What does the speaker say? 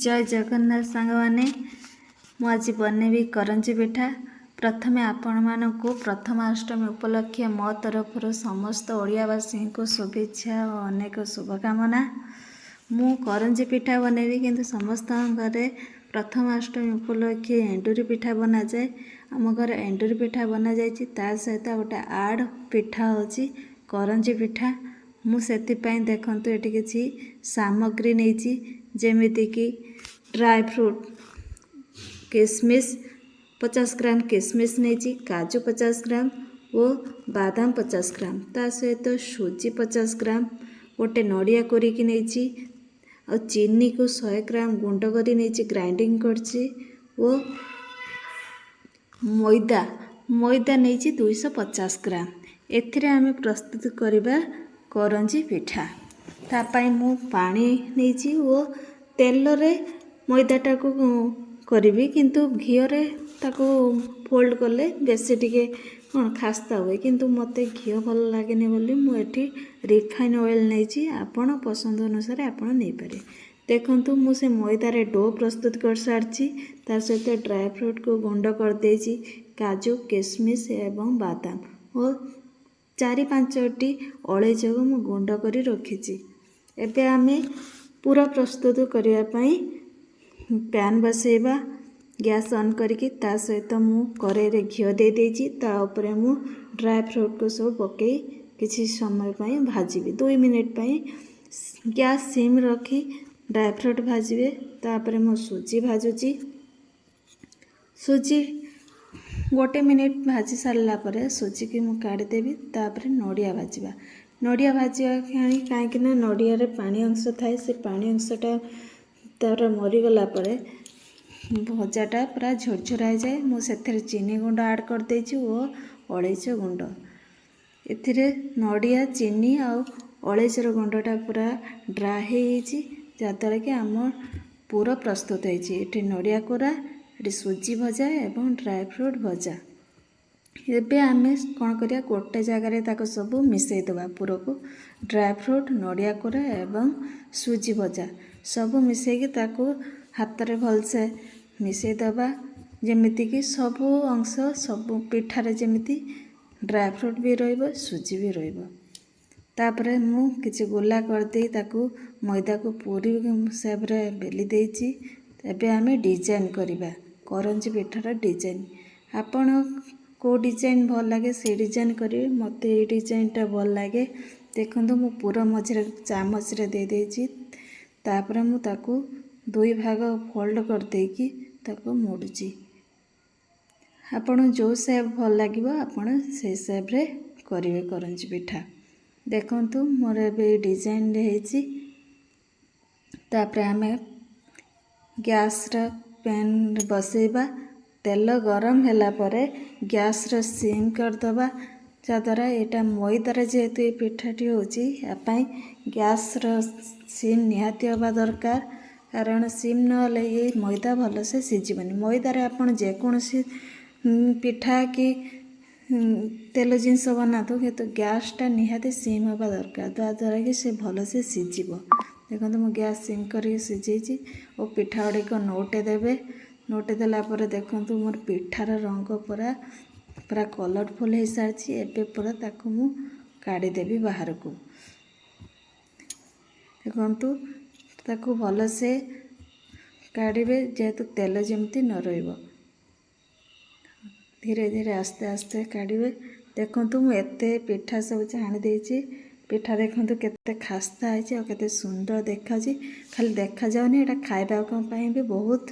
ଜୟ ଜଗନ୍ନାଥ ସାଙ୍ଗମାନେ, ମୁଁ ଆଜି ବନେଇବି କରଞ୍ଜି ପିଠା। ପ୍ରଥମେ ଆପଣମାନଙ୍କୁ ପ୍ରଥମାଷ୍ଟମୀ ଉପଲକ୍ଷେ ମୋ ତରଫରୁ ସମସ୍ତ ଓଡ଼ିଆବାସୀଙ୍କୁ ଶୁଭେଚ୍ଛା ଓ ଅନେକ ଶୁଭକାମନା। ମୁଁ କରଞ୍ଜି ପିଠା ବନେଇବି, କିନ୍ତୁ ସମସ୍ତଙ୍କ ଘରେ ପ୍ରଥମାଷ୍ଟମୀ ଉପଲକ୍ଷେ ଏଣ୍ଡୁରି ପିଠା ବନାଯାଏ। ଆମ ଘରେ ଏଣ୍ଡୁରି ପିଠା ବନାଯାଇଛି, ତା ସହିତ ଗୋଟେ ଆଡ଼୍ ପିଠା ହେଉଛି କରଞ୍ଜି ପିଠା। ମୁଁ ସେଥିପାଇଁ ଦେଖନ୍ତୁ ଏଠି କିଛି ସାମଗ୍ରୀ ନେଇଛି, ଯେମିତିକି ଡ୍ରାଏ ଫ୍ରୁଟ୍ କିସମିସ୍ 50 ଗ୍ରାମ କିସମିସ୍ ନେଇଛି, କାଜୁ 50 ଗ୍ରାମ ଓ ବାଦାମ 50 ଗ୍ରାମ, ତା ସହିତ ସୁଜି 50 ଗ୍ରାମ, ଗୋଟେ ନଡ଼ିଆ କୋରିକି ନେଇଛି, ଆଉ ଚିନିକୁ 100 ଗ୍ରାମ ଗୁଣ୍ଡ କରି ନେଇଛି, ଗ୍ରାଇଣ୍ଡିଙ୍ଗ କରିଛି, ଓ ମଇଦା ନେଇଛି 250 ଗ୍ରାମ। ଏଥିରେ ଆମେ ପ୍ରସ୍ତୁତ କରିବା କରଞ୍ଜି ପିଠା। ତା ପାଇଁ ମୁଁ ପାଣି ନେଇଛି ଓ ତେଲରେ ମଇଦାଟାକୁ କରିବି, କିନ୍ତୁ ଘିଅରେ ତାକୁ ଫୋଲ୍ଡ କଲେ ବେଶୀ ଟିକେ କ'ଣ ଖାସ୍ତା ହୁଏ, କିନ୍ତୁ ମୋତେ ଘିଅ ଭଲ ଲାଗେନି ବୋଲି ମୁଁ ଏଠି ରିଫାଇନ୍ ଅଏଲ୍ ନେଇଛି। ଆପଣ ପସନ୍ଦ ଅନୁସାରେ ଆପଣ ନେଇପାରିବେ। ଦେଖନ୍ତୁ, ମୁଁ ସେ ମଇଦାରେ do ପ୍ରସ୍ତୁତ କରିସାରିଛି, ତା ସହିତ ଡ୍ରାଏ ଫ୍ରୁଟ୍କୁ ଗୁଣ୍ଡ କରିଦେଇଛି, କାଜୁ, କିସମିସ୍ ଏବଂ ବାଦାମ ଓ ଚାରି ପାଞ୍ଚଟି ଅଳେଇଚକୁ ମୁଁ ଗୁଣ୍ଡ କରି ରଖିଛି। ଏବେ ଆମେ ପୁର ପ୍ରସ୍ତୁତ କରିବା ପାଇଁ ପ୍ୟାନ୍ ବସେଇବା ଗ୍ୟାସ୍ ଅନ୍ କରିକି। ତା ସହିତ ମୁଁ କରେଇରେ ଘିଅ ଦେଇଦେଇଛି। ତା ଉପରେ ମୁଁ ଡ୍ରାଏ ଫ୍ରୁଟ୍କୁ ସବୁ ପକାଇ କିଛି ସମୟ ପାଇଁ ଭାଜିବି, 2 ମିନିଟ୍ ପାଇଁ। ଗ୍ୟାସ୍ ସିମ୍ ରଖି ଡ୍ରାଏ ଫ୍ରୁଟ୍ ଭାଜିବେ। ତାପରେ ମୁଁ ସୁଜି ଭାଜୁଛି। ସୁଜି 1 ମିନିଟ୍ ଭାଜି ସାରିଲା ପରେ ସୁଜିକି ମୁଁ କାଢ଼ିଦେବି। ତାପରେ ନଡ଼ିଆ ଭାଜିବା। ନଡ଼ିଆ ଭାଜିବା କାହିଁକି ନା ନଡ଼ିଆରେ ପାଣି ଅଂଶ ଥାଏ, ସେ ପାଣି ଅଂଶଟା ତା'ର ମରିଗଲା ପରେ ଭଜାଟା ପୁରା ଝୁରଝୁରା ହେଇଯାଏ। ମୁଁ ସେଥିରେ ଚିନି ଗୁଣ୍ଡ ଆଡ଼୍ କରିଦେଇଛି ଓ ଅଳେଇଚ ଗୁଣ୍ଡ। ଏଥିରେ ନଡ଼ିଆ, ଚିନି ଆଉ ଅଳେଇଚର ଗୁଣ୍ଡଟା ପୁରା ଡ୍ରାଏ ହେଇଯାଇଛି, ଯାହାଦ୍ୱାରା କି ଆମ ପୁର ପ୍ରସ୍ତୁତ ହେଇଛି। ଏଠି ନଡ଼ିଆ କୋରା, ଏଠି ସୁଜି ଭଜା ଏବଂ ଡ୍ରାଏ ଫ୍ରୁଟ୍ ଭଜା। ଏବେ ଆମେ କ'ଣ କରିବା? ଗୋଟେ ଜାଗାରେ ତାକୁ ସବୁ ମିଶାଇ ଦେବା। ପୁରକୁ, ଡ୍ରାଏ ଫ୍ରୁଟ୍, ନଡ଼ିଆ କୋରା ଏବଂ ସୁଜି ଭଜା ସବୁ ମିଶାଇକି ତାକୁ ହାତରେ ଭଲସେ ମିଶାଇ ଦେବା, ଯେମିତିକି ସବୁ ଅଂଶ, ସବୁ ପିଠାରେ ଯେମିତି ଡ୍ରାଏ ଫ୍ରୁଟ୍ ବି ରହିବ, ସୁଜି ବି ରହିବ। ତାପରେ ମୁଁ କିଛି ଗୋଲା କରିଦେଇ ତାକୁ ମଇଦାକୁ ପୁରୀ ସେପ୍ରେ ବେଲି ଦେଇଛି। ଏବେ ଆମେ ଡିଜାଇନ୍ କରିବା, କରଞ୍ଜି ପିଠାର ଡିଜାଇନ୍। ଆପଣ କେଉଁ ଡିଜାଇନ୍ ଭଲ ଲାଗେ, ସେଇ ଡିଜାଇନ୍ କରିବେ। ମୋତେ ଏଇ ଡିଜାଇନ୍ଟା ଭଲ ଲାଗେ। ଦେଖନ୍ତୁ, ମୁଁ ପୁର ମଝିରେ ଚାମଚରେ ଦେଇଦେଇଛି। ତାପରେ ମୁଁ ତାକୁ ଦୁଇ ଭାଗ ଫୋଲ୍ଡ କରିଦେଇକି ତାକୁ ମୋଡ଼ୁଛି। ଆପଣ ଯେଉଁ ସେପ୍ ଭଲ ଲାଗିବ, ଆପଣ ସେଇ ସେପ୍ରେ କରିବେ କରଞ୍ଜି ପିଠା। ଦେଖନ୍ତୁ, ମୋର ଏବେ ଏଇ ଡିଜାଇନ୍ରେ ହେଇଛି। ତାପରେ ଆମେ ଗ୍ୟାସ୍ର ପ୍ୟାନ୍ ବସେଇବା। ତେଲ ଗରମ ହେଲା ପରେ ଗ୍ୟାସ୍ର ସିମ୍ କରିଦେବା, ଯାହାଦ୍ୱାରା ଏଇଟା ମଇଦାରେ ଯେହେତୁ ଏ ପିଠାଟି ହେଉଛି, ୟା ପାଇଁ ଗ୍ୟାସ୍ର ସିମ୍ ନିହାତି ହେବା ଦରକାର। କାରଣ ସିମ୍ ନହେଲେ ଏ ମଇଦା ଭଲସେ ସିଝିବନି। ମଇଦାରେ ଆପଣ ଯେକୌଣସି ପିଠା କି ତେଲ ଜିନିଷ ବନାନ୍ତୁ, କିନ୍ତୁ ଗ୍ୟାସ୍ଟା ନିହାତି ସିମ୍ ହେବା ଦରକାର, ଯାହାଦ୍ୱାରା କି ସେ ଭଲସେ ସିଝିବ। ଦେଖନ୍ତୁ, ମୁଁ ଗ୍ୟାସ୍ ସିମ୍ କରିକି ସିଝେଇଛି ଓ ପିଠା ଗୁଡ଼ିକ ନଉଟେଇ ଦେବେ। ନଉଟେଇ ଦେଲା ପରେ ଦେଖନ୍ତୁ, ମୋର ପିଠାର ରଙ୍ଗ ପୁରା ପୁରା କଲରଫୁଲ୍ ହେଇସାରିଛି। ଏବେ ପୁରା ତାକୁ ମୁଁ କାଢ଼ିଦେବି ବାହାରକୁ। ଦେଖନ୍ତୁ, ତାକୁ ଭଲସେ କାଢ଼ିବେ, ଯେହେତୁ ତେଲ ଯେମିତି ନ ରହିବ। ଧୀରେ ଧୀରେ, ଆସ୍ତେ ଆସ୍ତେ କାଢ଼ିବେ। ଦେଖନ୍ତୁ, ମୁଁ ଏତେ ପିଠା ସବୁ ଛାଣି ଦେଇଛି। ପିଠା ଦେଖନ୍ତୁ କେତେ ଖାସ୍ତା ହେଇଛି ଆଉ କେତେ ସୁନ୍ଦର ଦେଖାଯାଉଛି। ଖାଲି ଦେଖାଯାଉନି, ଏଇଟା ଖାଇବା ପାଇଁ ବି ବହୁତ